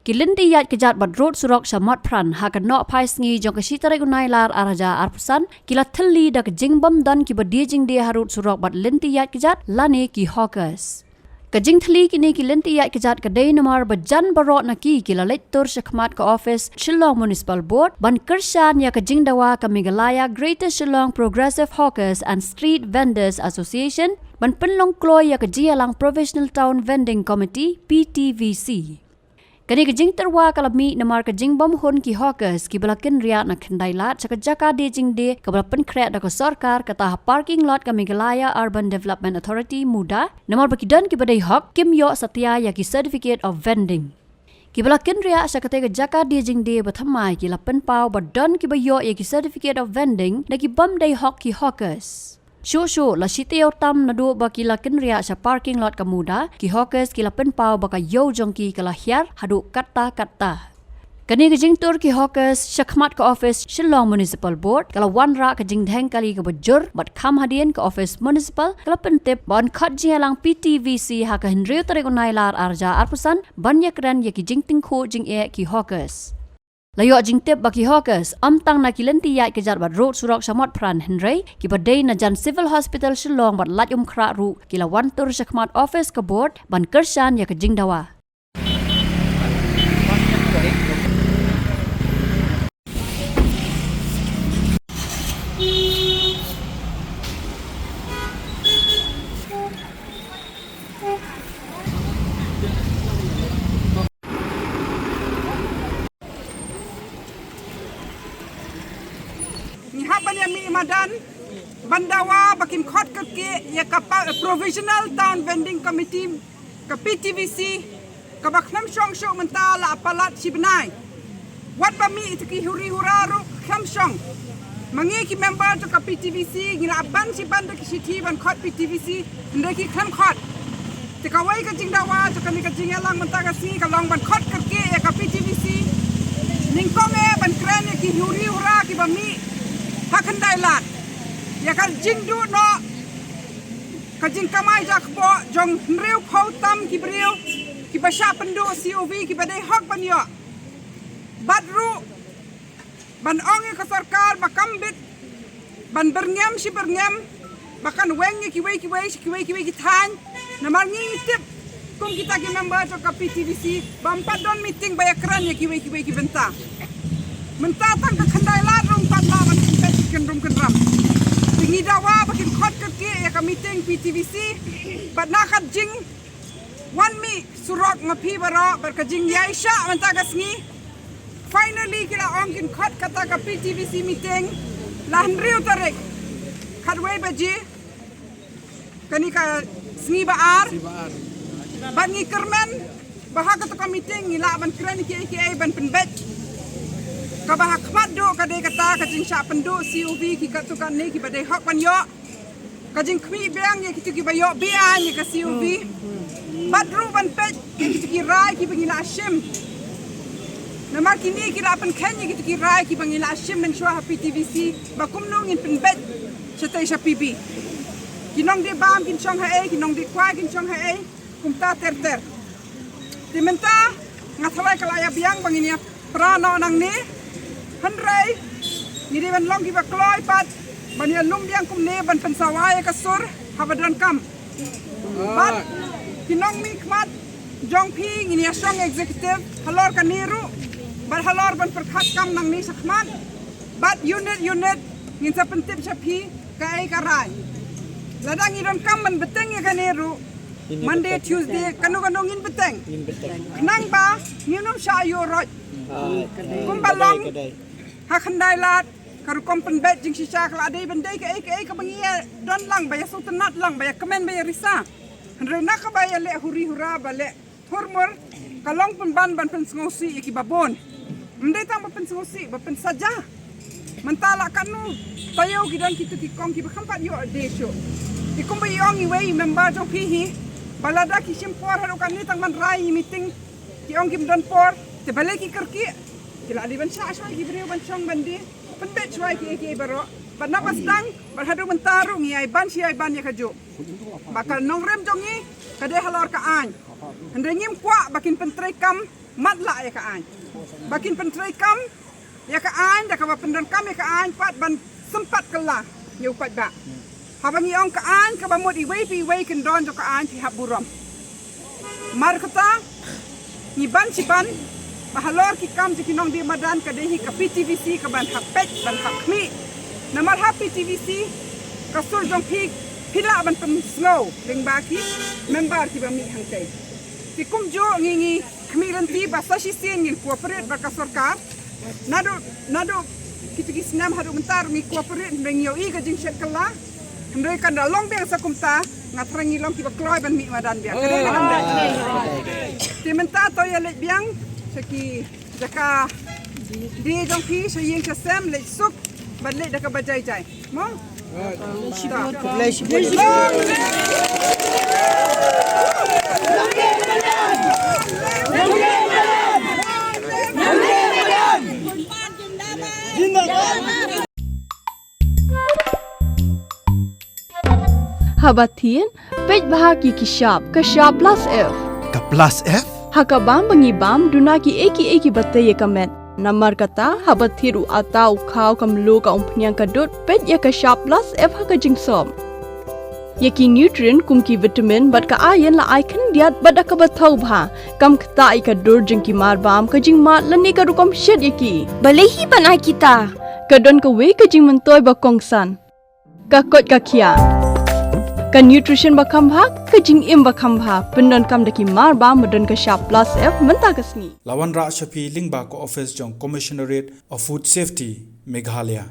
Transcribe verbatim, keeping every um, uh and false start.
Ki lynti ïaid kjat bad rud surok sha Motphran ha ka nohphai sngi jong ka shi tarik u Nailar ar hajar arphew san ki la thylli da ka jingbym don kiba die jingdie ha rud surok bad lynti ïaid kjat lane ki hawkers. Ka jingthylli kine ki lynti ïaid kjat ka dei namar ba jan baroh na ki ki la leit tur shakhmat ka office Shillong Municipal Board ban kyrshan ïa ka jingdawa ka Meghalaya Greater Shillong Progressive Hawkers and Street Vendors Association ban pynlong kloi ïa ka jingïalang Provisional Town Vending Committee, P T V C. Kane ka jingtyrwa ka la mih namar ka jingbym hun ki hawkers kiba la kynriah na Khyndailad sha ka jaka die jingdie kaba la pynkhreh da ka sorkar kata ha parking lot ka Meghalaya Urban Development Authority, MUDA, namar ba ki don kiba dei hok kim ïoh satia ïa ki certificate of vending. Kiba la kynriah sha kata ka jaka die jingdie ba thymmai ki la pynpaw ba don kiba ïoh ïa ki certificate of vending na ki bym dei hok ki hawkers. Shuh shuh la shi taïew tam naduh ba ki la kynriah sha parking lot ka MUDA, ki hawkers ki la pynpaw ba ka ïew jong ki ka la hiar haduh katta katta. Kane ka jingtur ki hawkers shakhmat ka office Shillong Municipal Board ka la wanrah ka jingdheng kali kaba jur bad kham hadien ka office municipal ka la pyntip ba yn khot jingïalang P T V C ha ka hynriew tarik u Nailar ar hajar arphew san ban ïakren ïa ki jingtyngkhuh jingeh ki hawkers. La ïoh jingtip ba ki hawkers ym tang na ki lynti ïaid kjat bad rud surok sha Motphran hynrei kiba dei na jan Civil Hospital Shillong bad Laitumkhrah ruh ki la wan tur shakhmat office ka board ban kyrshan ïa ka jingdawa. Ngi hap ban ïa mih madan ban dawa ba kin khot kyrkieh ïa ka pa-, Provisional Town Vending Committee ka P T V C kaba khlem shong shuh mynta la palat shi bnai. Wat ba mih ïa ki huri hura ruh khlem shong. Ma ngi ki member jong ka P T V C ngi la ban shi ban da ki shithi ban khot P T V C hynrei ki khlem khot. Te kawei ka jingdawa jong kane ka jingïalang mynta ka sngi ka long ban khot kyrkieh ïa ka P T V C. Nyngkong eh ban kren ïa ki huri hura kiba mih ha Khyndailad ïa ka jingduh noh ka jingkamai jakpoh jong hynriewphew tam ki briew kiba shah pynduh C O V kiba dei hok ban ïoh. Bad ruh ban ong ïa ka sorkar ba kam bit ban byrngem shi byrngem ba kan weng ïa kiwei kiwei shi kiwei kiwei ki thaiñ. Namar ngi ngi tip kum kita ki member jong ka P T V C ba ym pat don meeting ba ïakren ïa kiwei kiwei ki bynta. Mynta tang ka Khyndailad ruh ym pat lah ban pynbeit ki kynrum kynram. Te ngi dawa ba kin khot kyrkieh ïa ka meeting P T V C bad na ka jing wan mih surok ma phi baroh bad ka jingïai shah mynta ka sngi. Finally ki la ong kin khot kata ka P T V C meeting la hynriew tarik khatwei baje kane ka sngi ba ar. Bad ngi kyrmen ba ha kata ka meeting ngi lah ban kren kiei kiei ban pynbeit. Kaba ha khmat duh ka dei kata ka jingshah pynduh C O V ki katto katne kiba dei hok ban ïoh. Ka jingkhmih biang ïa kito kiba ïoh biang ïa ka C O V. Bad ruh ban peit ïa kito ki rai kiba ngi la shim. Namar kine ki la pynkheiñ ïa kito ki rai kiba ngi la shim mynshuwa ha P T V C ba kumno ngin pynbeit shatei sha P B. Ki nongdie bam kin shong haei, ki nongdie kwai kin shong haei. Kumta ter ter. Te mynta nga tharai ka la ïa biang ba ngin ïa pra noh nangne. Hynrei ngi dei ban long kiba kloi pat ban ïa lum biang kumne ban pynsawa ïa ka sur haba donkam. Bad ki nongmihkhmat jong phi ngin ïa shong executive halor kane ruh bad halor ban pyrkhat kam nangne shakhmat. Bad unit unit ngin sa pyntip sha phi kaei ka rai. Lada ngi donkam ban bteng ïa kane ruh Monday, Tuesday, kano kano ngin bteng. Ngin bteng. Khnang ba ngin ym shah ïoh roit. Ah, kumba long ha Khyndailad ka rukom pynbeit jingshisha ka la dei ban dei kaei kaei kaba ngi ïa don lang, ba ïa sngewtynnat lang, ba ïa kmen, ba ïa risa. Hynrei na kaba ïa leh huri hura, ba leh hurmur, ka long pynban ban pynsngewsih ïa kiba bun. Ym dei tang ba pynsngewsih, ba pynsaja. Mynta la katno taïew ki don kito ki kong kiba kham pat ïoh die shuh. Te kumba i ong iwei i member jong phi hi, ba lada ki shim por haduh katne tang ban rai ïa meeting, ki ong kim don por, te balei ki kyrkieh. Ki la dei ban shah shuwa ki briew ban shong ban die, pynbeit shuwa kiei kiei baroh. Bad naba sdang bad haduh mynta ruh ngi ai ban shi ai ban ïa kajuh. Ba ka nongrim jong ngi ka dei halor ka aiñ. Hynrei ngim kwah ba kin pyntreikam matlah ïa ka aiñ. Ba kin pyntreikam ïa ka aiñ, da kaba pyndonkam ïa ka aiñ pat ban sympat kylla ïa u paidbah. Haba ngi ong ka aiñ kaba mut iwei pa iwei, kyndon jong ka aiñ phi hap burom. Namar kata ngi ban shi ban ba halor ki kam jong ki nongdie madan ka dei hi ka P T V C kaban hap peit, ban hap khmih. Namar ha P T V C ka sur jong phi, phi lah ban pynsngew lyngba ki member kiba mih hangtei. Te kumjuh ngi, ngi khmih lynti ba sa shisien ngin cooperate bad ka sorkar. Naduh, naduh kito ki snem haduh mynta ruh ngi cooperate, hynrei ngi ïohi ka jingshet kylla. Hynrei kan da long biang sa kumta, nga tharai ngi long kiba kloi ban mih madan biang. Ka dei na kam dei. Te mynta to ïa leit biang sha ki jaka die jong phi, sha ïing sha sem, leit suk bad leit da kaba jai jai. Mo? Haba thied, peit bha ki ki shap, ka shap plus F. Ka plus F? Ha ka bam ba ngi bam, duna ki ei ki ei kiba tei ïa ka met. Namar kata, haba thied u atta, u khaw, ka mluh, ka umphniang, ka dud, peit ïa ka shap plus F ha ka jingsop. Ïa ki nutrient kum ki vitamin bad ka iron la ai khyndiat bad da kaba thaw bha. Kam ktah ïa ka dur jong ki mar bam, ka jingmad lane ka rukom shet ïa ki. Balei hi ban ai kita? Ka don kawei ka jingmyntoi ba kongsan. Ka koit ka khiah. Ka nutrition ba kham bha, ka jingim ba kham bha. Pyndonkam da ki mar bam ba don ka shap plus F mynta ka sngi. La wanrah sha phi lyngba ka office jong Commissionerate of Food Safety, Meghalaya.